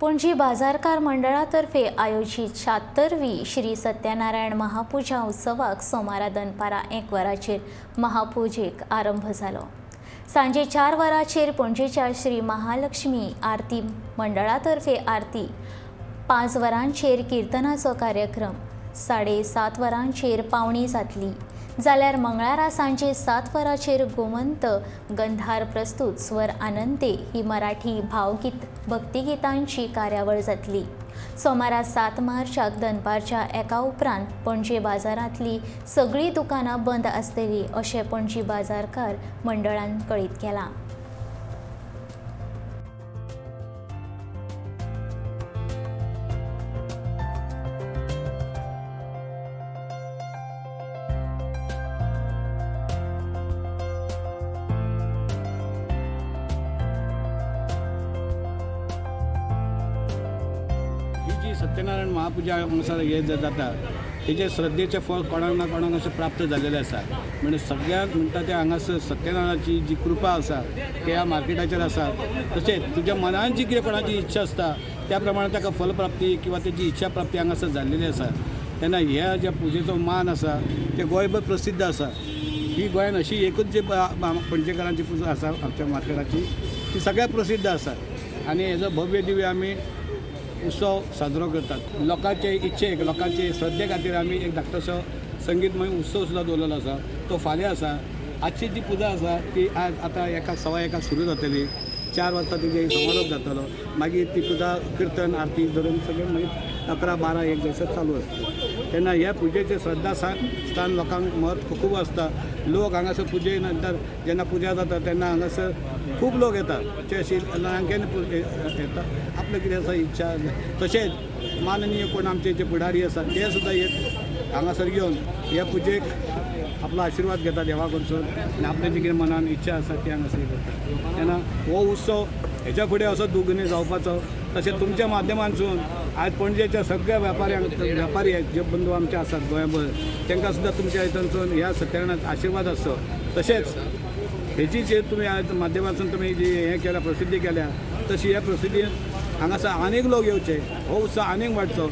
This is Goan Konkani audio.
पणजी बाजारकार मंडळातर्फे आयोजीत 76वी श्री सत्यनारायण महापुजा उत्सवाक सोमारा दनपारां 1 वरांचेर महापुजेक आरंभ जालो. सांजे 4 वरांचेर पणजेच्या श्री महालक्ष्मी आरती मंडळातर्फे आरती, 5 वरांचेर किर्तनाचो कार्यक्रम, 7:30 वरांचेर पावणी जातली. जाल्यार मंगळारा सांजे 7 वरांचेर गोमंत गंधार प्रस्तुत स्वर आनंदे ही मराठी भावगीत भक्तिगितांची कार्यावळ जातली. सोमारा 7 मार्चाक दनपारच्या 1 उपरांत पणजे बाजारांतली सगळीं दुकानां बंद आसतलीं अशें पणजी बाजारकार मंडळान कळीत केलां. ही जी सत्यनारायण महापुजा हांगासर हे जे जाता तेजे श्रद्धेचें फळ कोणाक ना कोणाक अशें प्राप्त जाल्लेलें आसा. म्हणजे सगळ्यांक म्हणटा तें हांगासर सत्यनारायणाची जी कृपा आसा ते ह्या मार्केटाचेर आसा. तशेंच तुज्या मनान जी कितें कोणाची इच्छा आसता त्या प्रमाणे ताका फलप्राप्ती किंवा तेजी इच्छा प्राप्ती हांगासर जाल्लेली आसा. तेन्ना ह्या ज्या पुजेचो मान आसा ते गोंयभर प्रसिद्ध आसा. ही गोंयान अशी एकूच जी पणजेकारांची पुजा आसा आमच्या मार्केटाची ती सगळ्याक प्रसिद्ध आसा आनी हेजो भव्य दिव्य आमी उत्सव साजरो करतात. लोकांचे इच्छेक लोकांचे श्रद्धे खातीर आमी एक धाकटोसो संगीतमय उत्सव सुद्दां दवरलेलो आसा, तो फाल्यां आसा. आजची जी पुजा आसा ती आज आतां 1:15 सुरू जातली. 4 वाजता तिजे समारोप जातलो. मागीर ती पुजा किर्तन आरती धरून सगळें मागीर 11, 12, 1 जायसर चालू आसता. तेन्ना ह्या पुजेचें श्रद्धा स्थान लोकांक म्हत्व खूब आसता. लोक हांगासर पुजे नंतर जेन्ना पुजा जाता तेन्ना हांगासर खूब लोक येता, ते अशी रांकेन येता आपलें कितें आसा इच्छा. तशेंच माननीय कोण आमचे जे पुढारी आसा ते सुद्दां येत हांगासर येवन ह्या पुजेक आपलो आशिर्वाद घेता देवा कडसून आनी आपले जी कितें मनान इच्छा आसा ती हांगासर करता. तेन्ना हो उत्सव हेच्या फुडें असो दुगुनी जावपाचो. तशें तुमच्या माध्यमांतसून आज पणजेच्या सगळ्या व्यापारी जे बंधू आमचे आसात गोंयभर तांकां सुद्दां तुमच्या हितूनसून ह्या सत्यनारायणाचो आशिर्वाद आसचो. तशेंच हेची जे तुमी आज माध्यमांतसून तुमी जी हें केल्या प्रसिद्धी केल्या तशी ह्या प्रसिद्धीन हांगासर आनीक लोक येवचे, हो उत्सव आनीक वाडचो.